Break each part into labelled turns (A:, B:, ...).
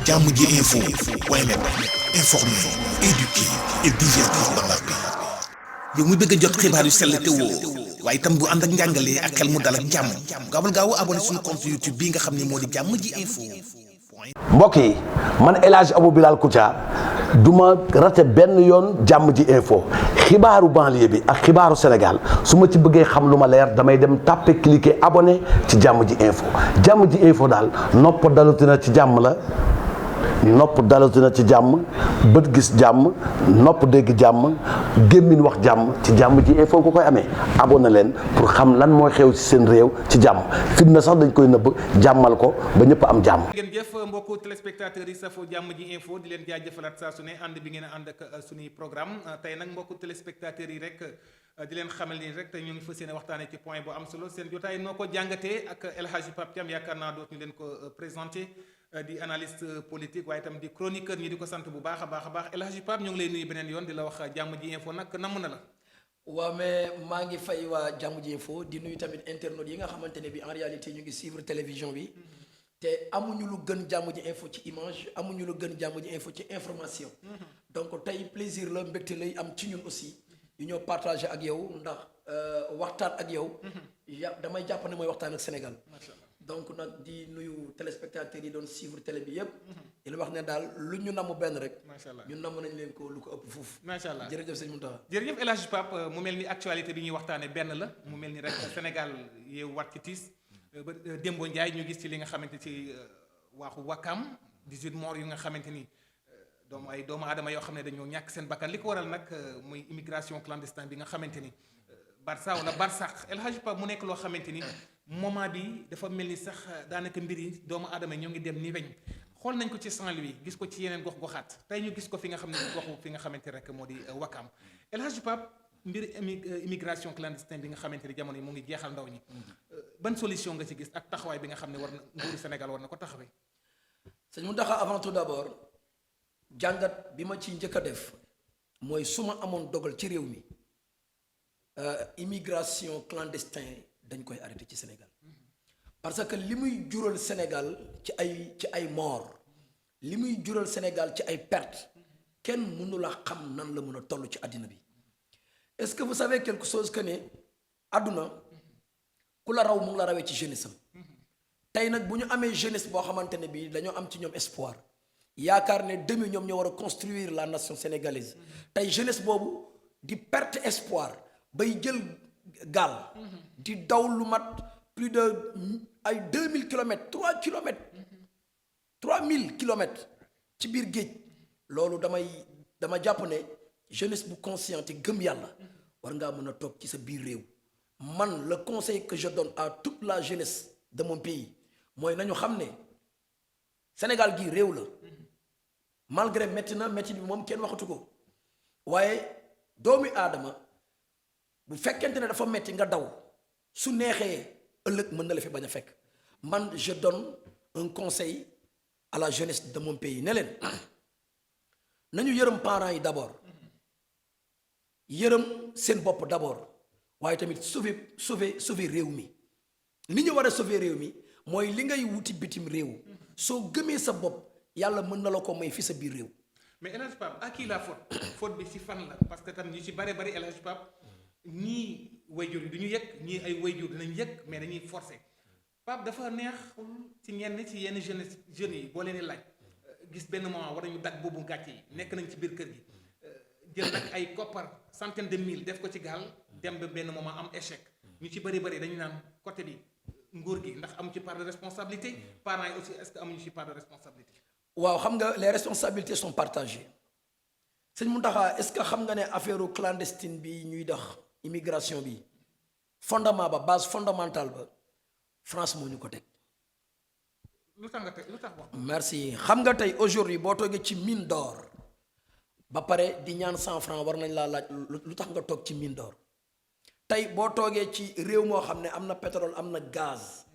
A: jammjinfos point net, informer, éduquer et divertir dans la paix. yow mu bëgg a jot xibaar yu sell te woo waaye itam bu ànd ak njàngalee ak xel mu dal ak jàmm gaaw abonné suñu compte YouTube bii nga xam ne moo di jammjinfos.
B: mbokk yi man Elhadji Abou Koutia du ma rate benn yoon jammjinfos xibaaru banlieue bi ak xibaaru Sénégal su ma ci bëggee xam lu ma leer damay dem tàppe cliquer abonné ci jammjinfos daal nopp dalutina ci jàmm la. nopp dalatina ci jàmm bët gis jàmm nopp dégg jàmm gémmiñ wax jàmm ci jammjinfos ko koy amee abonné leen pour xam lan mooy xew ci seen réew ci jàmm fitna sax dañ koy nëbb jàmmal ko ba ñëpp am jàmm.
C: ngeen jëf mbokku téléspectateurs yi safo jammjinfos di leen jaajëfalaat saa su ne ànd bi ngeen a ànd ak suñuy programme tey nag mbokku téléspectateurs yi rek di leen xamal ni rek te ñu ngi fas yéene waxtaanee ci point bu am solo seen jotaay noo ko jàngatee ak Elhadji Pape Thiam yaakaar naa dootuñu leen ko présenté di analyste politique waaye itam di chroniqueur ñi di ko sant bu baax a baax Elhadji Pape ñu ngi lay nuyu beneen yoon di la wax jammjinfos nag namm na la.
D: waaw mais maa ngi fay waa jammjinfos di nuyu tamit internautes yi nga xamante ne bi en réalité ñu ngi suivre télévision bi te amuñu lu gën jammjinfos ci image amuñu lu gën jammjinfos ci information. donc tey plaisir la mbégte lay am ci ñun aussi yu ñoo partagé ak yow ndax waxtaan ak yow. damay jàpp ne mooy waxtaan ak Sénégal. donc nag di nuyu téléspectateurs yi doon suivre télé bi yëpp. di la wax ne daal lu ñu namm benn rek. macha allah ñun namm nañ leen ko lu ko ëpp fuuf. macha allah jërëjëf sëñ Mountakha.
C: jërëjëf Elhadji Pape mu mel ni actualité bi ñuy waxtaanee benn la mu mel ni rek Sénégal yeewu wat ci tiis ba Dembo Ndiaye ñu gis ci li nga xamante ci waaxu Ouakam 18 morts yu nga xamante ni doomu aadama yoo xam ne dañoo ñàkk seen bakkan li ko waral nag muy immigration clandestine bi nga xamante ni Barça wala Barsax Elhadji Pape mu nekk loo xamante ni. moment bi dafa mel ni sax daanaka mbir yi doomu aadama ñoo ngi dem ni weñ xool nañ ko ci Saint-Louis gis ko ci yeneen gox-goxaat tey ñu gis ko fi nga xam ne goxu fi nga xamante rek moo di Ouakam Elhadji Pape mbir immigration clandestine bi nga xamante ni jamono yi mu ngi jeexal ndaw ñi ban solution nga ci gis ak taxawaay bi nga xam ne war na nguuru Sénégal war na ko taxawee.
D: sëñ Mountakha avant tout d'abord jàngat bi ma ci njëkk a def mooy su ma amoon dogal ci réew mi immigration clandestine dañ koy arrêté ci Sénégal parce que li muy jural Sénégal ci ay mort li muy jural Sénégal ci ay perte kenn mënu la xam nan la mën a toll ci àddina bi est-ce que vous savez quelque chose que ne àdduna ku la raw mu ngi la rawee ci jeunesse am tey nag bu ñu amee jeunesse boo xamante ne bii dañoo am ci ñoom espoir yaakaar ne demi ñoom ñoo war a construire la nation sénégalaise tey jeunesse boobu di perte espoir bay jël gaal di daw lu mat plus de ay 2000 kilomètres 3 kilomètres 3000 kilomètres ci biir géej loolu dama jàpp ne jeunesse bu consciente gëm yàlla war ngaa mën a toog ci sa biir réew man le conseil que je donne à toute la jeunesse de mon pays mooy nañu xam ne Sénégal gii réew la malgré métti bi moom kenn waxatu ko waaye doomi aadama bu fekkente ne dafa metti nga daw su neexee ëllëg mën na la fi bañ a fekk man je donne un conseil à la jeunesse de mon pays ne leen nañu yërëm parents yi d'abord yërëm seen bopp d'abord waaye tamit sauver réew mi li ñu war a sauver réew mi mooy li ngay wuti bitim réew soo gëmee sa bopp yàlla mën na la ko may fi sa biir réew.
C: mais Elhadji Pape à qui la faute bi ci fan la parce que tam ñu ci bari Elhadji Pape ñii wayjur yi du ñu yëg ñii ay wayjur dinañ yëg mais dañuy forcer Pape dafa neexul ci yenn jeunes yi boo leen di laaj gis benn moment war nañu dagg boobu gàcce yi nekk nañ ci biir kër gi jël nag ay koppar centaine de mille def ko ci gaal dem ba benn moment am échec ñu ci bari dañu naan côté bi nguur gi ndax amu ci part de responsabilité parents yi aussi est-ce que amuñu ci part de responsabilité.
D: waaw xam nga les responsabilités sont partagées sëñ Mountakha est-ce que xam nga ne affaire clandestine bi ñuy dox. immigration bi fondement ba base fondamentale ba France moo ñu ko teg.
C: lu tax wax.
D: merci xam nga tey aujourd'hui boo toogee ci mine d'or ba pare di ñaan 100 francs war nañ laa laaj lu tax nga toog ci mine d'or tey boo toogee ci réew moo xam ne am na pétrole am na gaz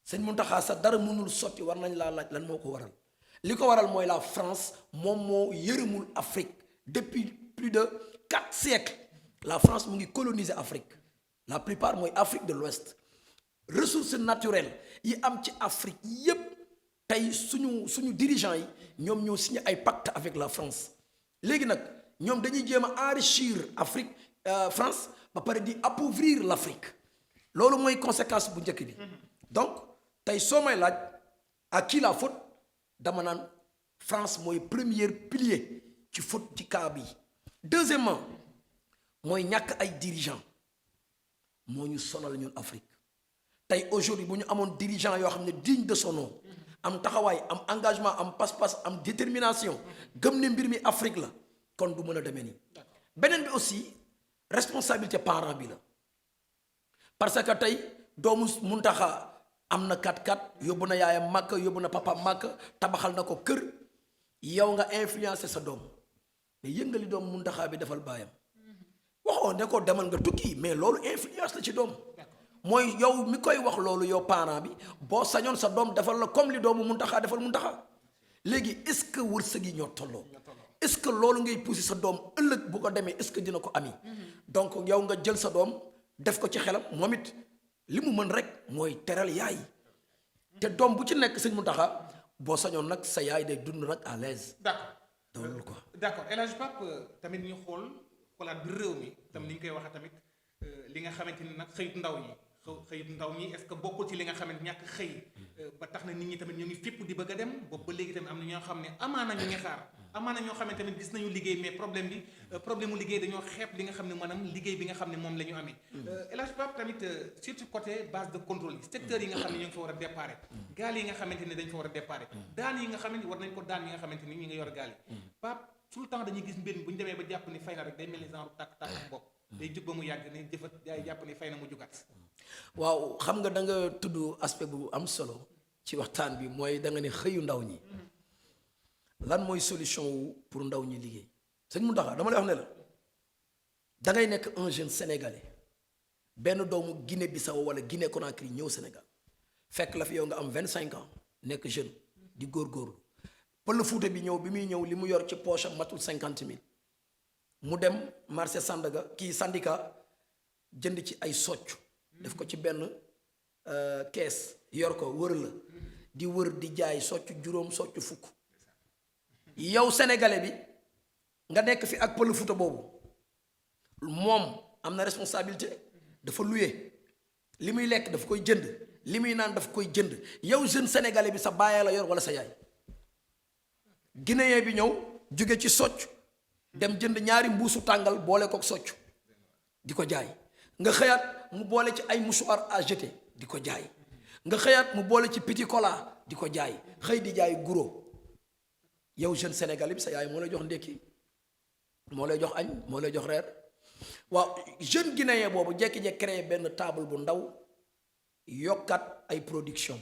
D: sëñ Mountakha sa dara mënul sotti war nañ laa laaj lan moo ko waral li ko waral mooy la France moom moo yërëmul Afrique depuis plus de 4 siècles. La France mu ngi coloniser Afrique la plupart mooy Afrique de l'Ouest ressources naturelles yi am ci Afrique yépp tey tey suñu dirigeants yi ñoom ñoo signé ay pacte avec la France léegi nag ñoom dañuy jéem a enrichir Afrique France ba pare di appauvrir l'Afrique loolu mooy conséquence bu njëkk bi donc tey soo may laaj à qui la faute dama naan France mooy premier pilier ci faute ci cas bi deuxièmement mooy ñàkk ay dirigeants moo ñu sonal ñun Afrique tey aujourd'hui bu ñu amoon dirigeant yoo xam ne digne de son nom am taxawaay am engagement am pas-pas am détermination gëm ne mbir mi Afrique la kon du mën a demee nii beneen bi aussi responsabilité parent bi la parce que tey doomu Muntaxa am na 4x4 yóbbu na yaayam màkk yóbbu na papa màkk tabaxal na ko kër yow nga influencer sa doom mais yëngali doomu Muntaxa bi defal baayam waxoo ne ko demal nga tukki mais loolu influence la ci doom mooy yow mi koy wax loolu yow parent bi boo sañoon sa doom defal la comme li doomu Muntaxa defal Muntaxa léegi est-ce que wërsëg yi ñoo tolloo est-ce que loolu ngay pousser sa doom ëllëg bu ko demee est-ce que dina ko ami donc yow nga jël sa doom def ko ci xelam moom it li mu mën rek mooy teral yaay te doom bu ci nekk sëñ Muntaxa boo sañoon nag sa yaay day dund nag à l'aise.
C: d'accord
D: loolu quoi.
C: d'accord Elhadji Pape tamit ñu xoolaat bi réew mi tam ni ñu koy waxee tamit li nga xamante ni nag xëyut ndaw ñi xëyut ndaw ñi est-ce que bokkul ci li nga xamante ñàkk xëy ba tax na nit ñi tamit ñoo ngi fépp di bëgg a dem boobu ba léegi tamit am na ñoo xam ne amaana ñu ngi xaar amaana ñoo xam ne tamit gis nañu liggéey mais problème mu liggéey dañoo xeeb li nga xam ne maanaam liggéey bi nga xam ne moom la ñu amee Elhadji Pape tamit surtout côté base de contrôle yi secteurs yi nga xam ne ñoo ngi fa war a déparé gaal yi nga xamante ne dañ fa war a déparé daan yi nga xamante war nañ ko daan yi nga xamante ni ñi nga yor gaal yi Pape tout le temps dañuy gis mbir mi bu ñu demee ba jàpp ni fay na rek day mel ni genre tàkk-tàkk bopp day jug ba mu yàgg ne jëfat yaay jàpp ni fay na mu jugat
D: waaw xam nga da nga tudd aspect bu am solo ci waxtaan bi mooy da nga ne xëyu ndaw ñi lan mooy solution wu pour ndaw ñi liggéey sëñ Mountakha dama lay wax ne la da ngay nekk un jeune sénégalais benn doomu Guinée Bissau wala Guinée Conakry ñëw Sénégal fekk la fi yow nga am 25 ans nekk jeune di góorgóorlu pël Fuuta bi ñëw bi muy ñëw li mu yor ci poche am matul 50 000 mu dem marché Sandaga kii syndicat jënd ci ay socc def ko ci benn kees yor ko wër la di wër di jaay socc juróom socc fukk yow sénégalais bi nga nekk fi ak pël Fuuta boobu moom am na responsabilité dafa luye li muy lekk daf koy jënd li muy naan daf koy jënd yow jeune sénégalais bi sa baay la yor wala sa yaay guinéen bi ñëw jóge ci socc dem jënd ñaari mbuusu tàngal boole kook socc di ko jaay nga xëyaat mu boole ci ay mouchoir à jeter di ko jaay nga xëyaat mu boole ci petit cola di ko jaay xëy di jaay guro yow jeune sénégalais bi sa yaay moo lay jox ndékki moo lay jox añ moo lay jox reer waaw jeune guinéen boobu jekki-jekki créé benn table bu ndaw yokkat ay production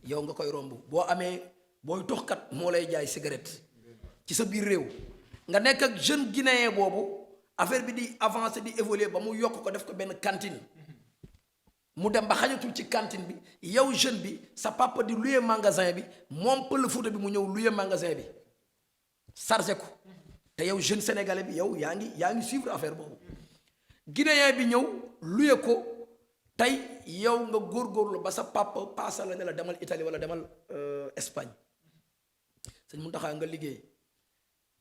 D: yow nga koy romb boo amee booy toxkat moo lay jaay cigarette ci sa biir réew nga nekk ak jeune guinéen boobu affaire bi di avancer di évoluer ba mu yokk ko def ko benn cantine mu dem ba xajatul ci cantine bi yow jeune bi sa papa di louer magasin bi moom pël Fuuta bi mu ñëw louer magasin bi chargé ko te yow jeune sénégalais bi yow yaa ngi suivre affaire boobu guinéen bi ñëw louer ko tey yow nga góorgóorlu ba sa papa paasa la ne la demal Italie wala demal Espagne sëñ Mountakha nga liggéey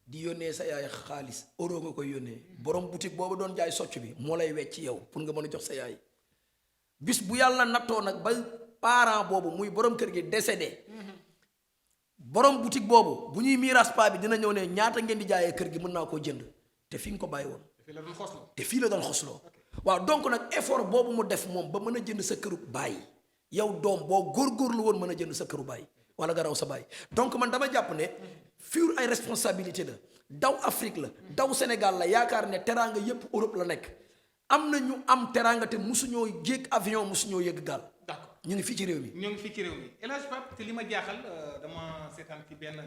D: di yónnee sa yaay xaalis euro nga koy yónnee borom boutique boobu doon jaay socc bi moo lay wecc yow pour nga mën a jox sa yaay bis bu yàlla nattoo nag ba parent boobu muy borom kër gi décédé borom boutique boobu bu ñuy miiras pa bi dina ñëw ne ñaata ngeen di jaayee kër gi mën naa koo jënd te fi nga ko bàyyi woon te fii la doon xosloo waaw donc nag effort boobu mu def moom ba mën a jënd sa këru baay yow doom boo góorgóorlu woon mën a jënd sa këru baay wala nga raw sa baay donc man dama jàpp ne fii ay responsabilité la daw Afrique la daw Sénégal la yaakaar ne teraanga yépp Europe la nekk am na ñu am teraanga te musuñoo yéeg avion musuñoo yéeg gaal.
C: d'accord
D: ñu ngi fii ci réew mi.
C: ñoo ngi fii ci réew mi Elhadji Pape te li ma jaaxal dama seetaan ci benn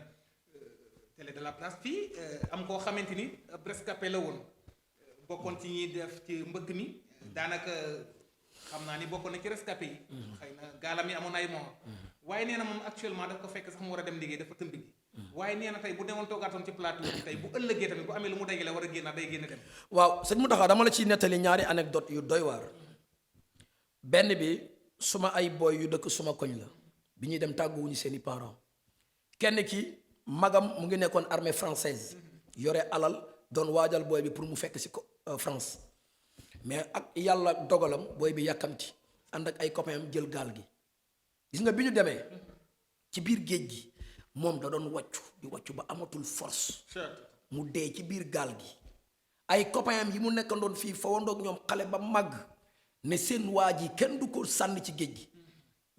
C: télé de la place fii am koo xamante ni rescapé la woon bokkoon ci ñiy def ci mbëkk mi daanaka xam naa ni bokkoon na ci rescapé yi. xëy na gaalam yi amoon ay mort waaye nee na moom actuellement daf ko fekk sax mu war a dem liggéey dafa tëmb gi. waaye nee na tey bu demoon toogaatoon ci plateau bi tey bu ëllëgee tamit bu amee lu mu dajale war a génnaat day génn dem.
D: waaw sëñ Mountakha dama la ciy nettali ñaari anecdote yu doy waar benn bi suma ay boy yu dëkk suma koñ la bi ñuy dem tàgguwuñu seeni parents kenn ki magam mu ngi nekkoon armée française yore alal doon waajal booy bi pour mu fekk si ko France mais ak yàlla dogalam booy bi yàkkamti ànd ak ay copains am jël gaal gi gis nga bi ñu demee ci biir géej gi moom da doon wàccu ba amatul force mu dee ci biir gaal gi ay copains am yi mu nekkandoon fii fa wandoog ñoom xale ba màgg ne seen waa ji kenn du ko sànni ci géej gi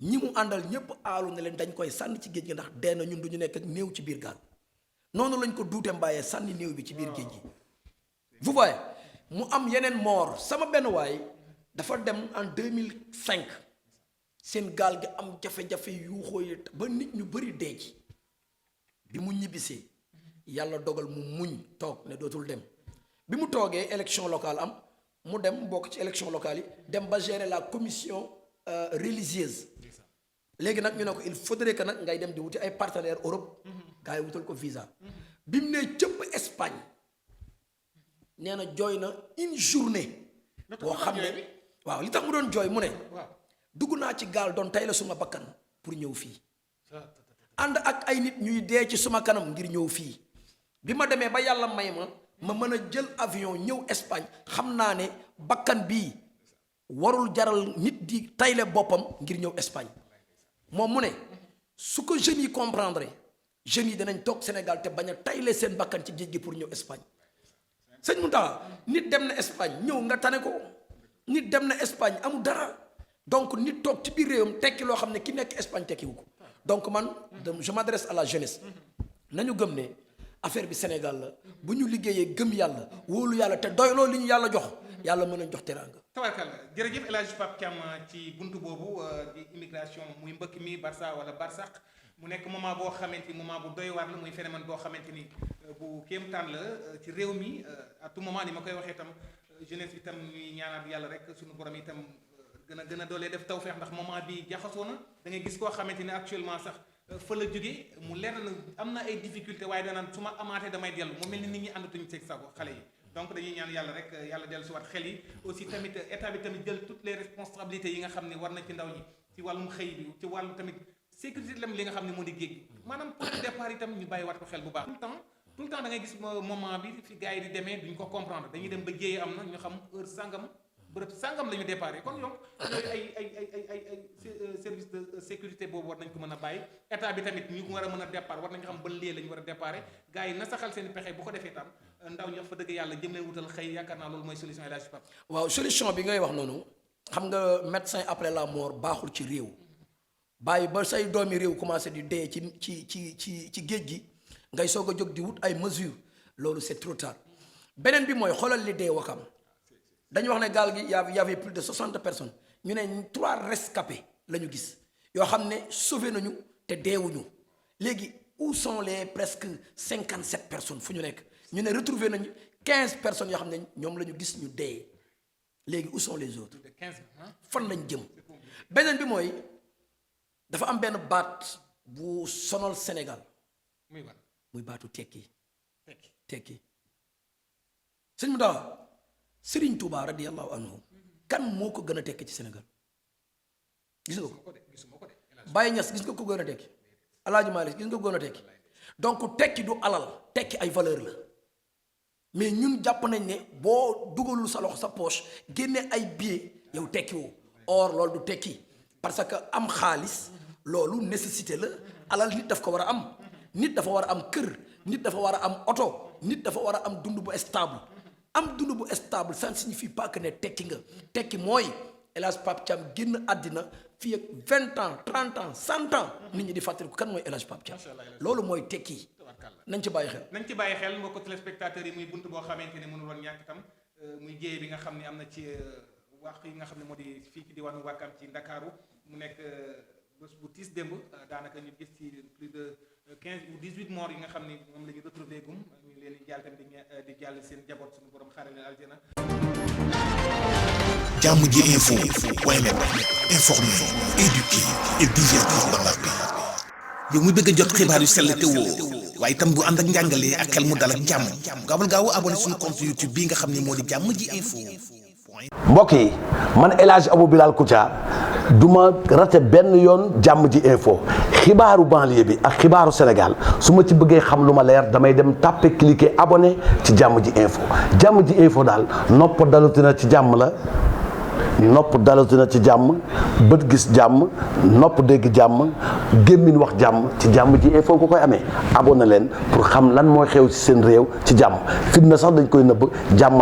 D: ñi mu àndal ñépp aalu ne leen dañ koy sànni ci géej gi ndax dee na ñun duñu nekk ak néew ci biir gaal noonu lañ ko duute mbaayee sànni néew bi ci biir géej gi vous voyez mu am yeneen mort sama benn waay dafa dem en 2005 seen gaal gi am jafe-jafe yuuxoo yi ba nit ñu bari dee ci bi mu ñibbisee yàlla dogal mu muñ toog ne dootul dem bi mu toogee élection locale am mu dem bokk ci élection locale yi dem ba gérer la commission religieuse léegi nag ñu ne ko il faudrait que nag ngay dem di wuti ay partenaires Europe gars yi wutal ko visa bi mu nee cëpp Espagne nee na jooy na une journée boo xam ne waaw li tax mu doon jooy mu ne dugg naa ci gaal doon tey la suma bakkan pour ñëw fii ànd ak ay nit ñuy dee ci suma kanam ngir ñëw fii bi ma demee ba yàlla may ma mën a jël avion ñëw Espagne xam naa ne bakkan bii warul jaral nit di tayle boppam ngir ñëw Espagne moom mu ne su ko jeunes yi comprendre jeunes yi danañ toog Sénégal te bañ a tayle seen bakkan ci géej gi pour ñëw Espagne sëñ Mountakha nit dem na Espagne ñëw nga tane ko nit dem na Espagne amul dara donc nit toog ci biir réewam tekki loo xam ne ki nekk Espagne tekkiwu ko donc man je m'adresse à la jeunesse nañu gëm ne affaire bi Sénégal la bu ñu liggéeyee gëm yàlla wóolu yàlla te doyloo li ñu yàlla jox yàlla mën nañ jox teraanga.
C: tabarkalla jërëjëf Elhadji Pape Thiam ci buntu boobu di immigration muy mbëkk mi Barça wala Barsaq mu nekk moment boo xamante ni moment bu doy waar la muy phénomène boo xamante ni bu kéemtaan la ci réew mi à tout moment ni ma koy waxee itam jeunesse bi itam ñuy ñaanaat yàlla rek suñu borom itam gën a doolee def tawfeex ndax moment bi jaxasoo na da ngay gis koo xamante ni actuellement sax fa la jógee mu leer na am na ay difficulté waaye danaan su ma amaatee damay dellu mu mel ni nit ñi àndatuñu seeg sago xale yi donc dañuy ñaan yàlla rek yàlla dellu si waat xel yi aussi tamit état bi tamit jël toutes les responsabilités yi nga xam ne war na ci ndaw ñi ci wàllum xëy bi ci wàllum tamit sécurité lam li nga xam ne moo di géej gi maanaam pour le départ itam ñu bàyyi waat ko xel bu baax tout le temps da ngay gis moment bi fi gars yi di demee duñ ko comprendre dañuy dem ba jéyee am na ñu xam heure sangam bërëb sangam la ñu déparé kon donc yooyu ay service de sécurité boobu war nañ ko mën a bàyyi état bi tamit ñu war a mën a départ war nañ xam ba lii la ñu war a déparé gars yi na saxal seen pexe bu ko defee tam ndaw ñi fa dëgg yàlla jëm leen wutal xëy yaakaar naa loolu mooy solution Elhadji Pape.
D: waaw solution bi ngay wax noonu xam nga médecin après la mort baaxul ci réew bàyyi ba say doomi réew commencé di dee ci géej gi ngay soog a jóg di wut ay mesures loolu c'est trop tard beneen bi mooy xoolal li dee Ouakam dañu wax ne gaal gi y avait plus de 60 personnes ñu ne 3 rescapés la ñu gis yoo xam ne sauvé nañu te deewuñu léegi où sont les presque 57 personnes fu ñu nekk ñu ne retrouvé nañu 15 personnes yoo xam ne ñoom la ñu gis ñu dee léegi où sont les autres fan lañ jëm beneen bi mooy dafa am benn baat bu sonal Sénégal muy baatu tekki sëñ mu daa Sëriñ Tuubaa radiyallahu anhu kan moo ko gën a tekki ci Sénégal gis nga ko Baye Niass gis nga ko gën a tekki Elhadji Malick gis nga ko gën a tekki donc tekki du alal tekki ay valeur la mais ñun jàpp nañ ne boo dugalul sa loxo sa poche génne ay billets yow tekki woo or loolu du tekki parce que am xaalis loolu nécessité la alal nit daf ko war a am nit dafa war a am kër nit dafa war a am oto nit dafa war a am dund bu stable am dund bu stable ça ne signifie pas que ne tekki nga tekki mooy Elhadji Pape Thiam génn àddina fii ak 20 ans 30 ans 100 ans nit ñi di fàttaliku kan mooy Elhadji Pape Thiam loolu mooy tekki nañ ci bàyyi xel.
C: nañ ci bàyyi xel mbokku téléspectateurs yi muy bunt boo xamante ne mënul woon ñàkk itam muy jéye bi nga xam ne am na ci wax yi nga xam ne moo di fii ci diwaanu Ouakam ci Ndakaaru mu nekk bés bu tiis démb daanaka ñu gis ci plus de 15 ou 18 morts yi nga xam ne moom la ñu retrouvé gum ñu leen di jàll tamit di jàll seen jaboot suñu borom xaare leen aljana.
A: jammjinfos point net informer, éduquer et divertir dans la paix. yow muy bëgg a jot xibaar yu sell te woo waaye itam bu ànd ak njàngalee ak xel mu dal ak jàmm gaawal gaaw abonné suñu compte YouTube bii nga xam ne moo di Jammj info.
B: mbokk yi man Elhadji Pape Thiam du ma rate benn yoon Jammj info xibaaru banlieue bi ak xibaaru Sénégal su ma ci bëggee xam lu ma leer damay dem tàppe cliquer abonné ci Jammj info Jammj info daal nopp dalutina ci jàmm la nopp dalutina ci jàmm bët gis jàmm nopp dégg jàmm gémmiñ wax jàmm ci Jammj info ko koy amee abonné leen pour xam lan mooy xew ci seen réew ci jàmm fitna sax dañ koy nëbb jàmm